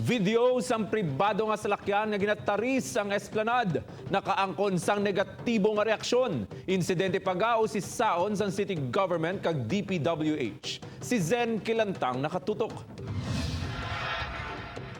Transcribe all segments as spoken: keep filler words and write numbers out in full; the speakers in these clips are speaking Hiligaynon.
Video sang pribado nga salakyan nga ginataris ang Esplanade nakaangkon sang negatibo nga reaksyon. Insidente pa gani usisaon sang city government kag D P W H. Si Zen Kilantang nakatutok.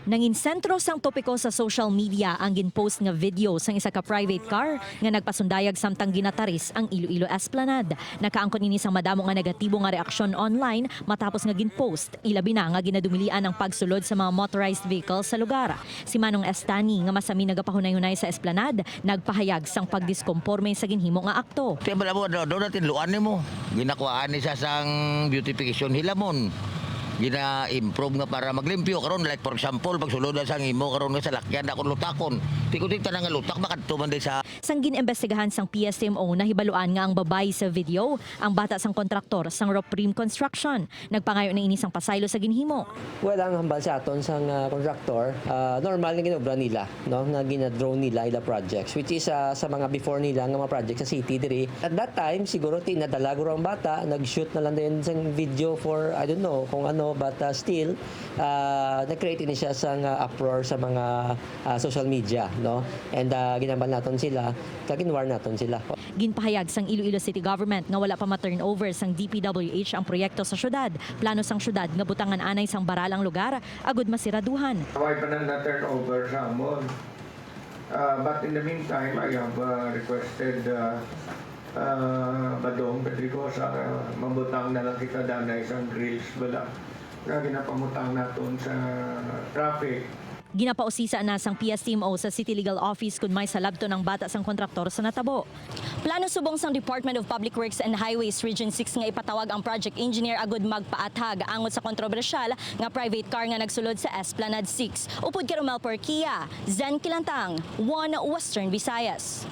Nangin sentro sang topiko sa social media ang ginpost nga video sang isa ka private car nga nagpasundayag samtang ginataris ang Iloilo Esplanade. Nakaangkon ini sang madamo nga negatibo nga reaksyon online matapos nga ginpost, ilabi na nga ginadumilian ang pagsulod sa mga motorized vehicles sa lugar. Si Manong Estani, nga masami nagapahunay-hunay sa Esplanade, nagpahayag sang pagdiskomporme sa ginhimo nga akto. Ti bala mo, do, do na tinluan nimo. Ginakuhaan ni siya sang beautification hilamon. Gina-improve nga para maglimpyo karon, like for example, pagsulod na sang imo karon nga salakyan, akon lutakon. Ti kundi tanan nga lutak makadto man di sa Sang gin-imbestigahan sang P S M O, nahibaluan nga ang babayi sa video ang bata sang kontraktor sang Roprim Construction. Nagpangayo na ini sang pasaylo sa ginhimo. Well, ang hambal sa aton sang ah, contractor, ah, normal nga ginobra nila, no, nga gina-drone nila ila projects, which is ah, sa mga before nila nga mga projects sa city diri. At that time, siguro ti nadala guro ang bata, nag-shoot na lang din sang video for, I don't know, kung ano, but ah, still, ah, nag-create ini siya sang ah, uproar sa mga ah, social media, no? And ah, ginambal naton sila, kag ginwarn naton sila. Ginpahayag sang Iloilo City Government nga wala pa ma-turnover sang D P W H ang proyekto sa syudad. Plano sang syudad nga butangan anay sang baral ang lugar agud masiraduhan. Wala pa na na-turnover sa amon. Uh, but in the meantime, I have uh, requested uh, uh, Badong Pedrigosa, uh, mabutang na lang kita danay sang grills bala nga ginapamutang naton sa traffic. Ginapausisa na sang P S T M O sa City Legal Office kon may salabton ang bata sang kontraktor sa natabo. Plano subong sang Department of Public Works and Highways Region six nga ipatawag ang project engineer agud magpaathag angot sa kontrobersyal nga private car nga nagsulod sa Esplanade six. Upod kay Romel Porquia, Zen Kilantang, One Western Visayas.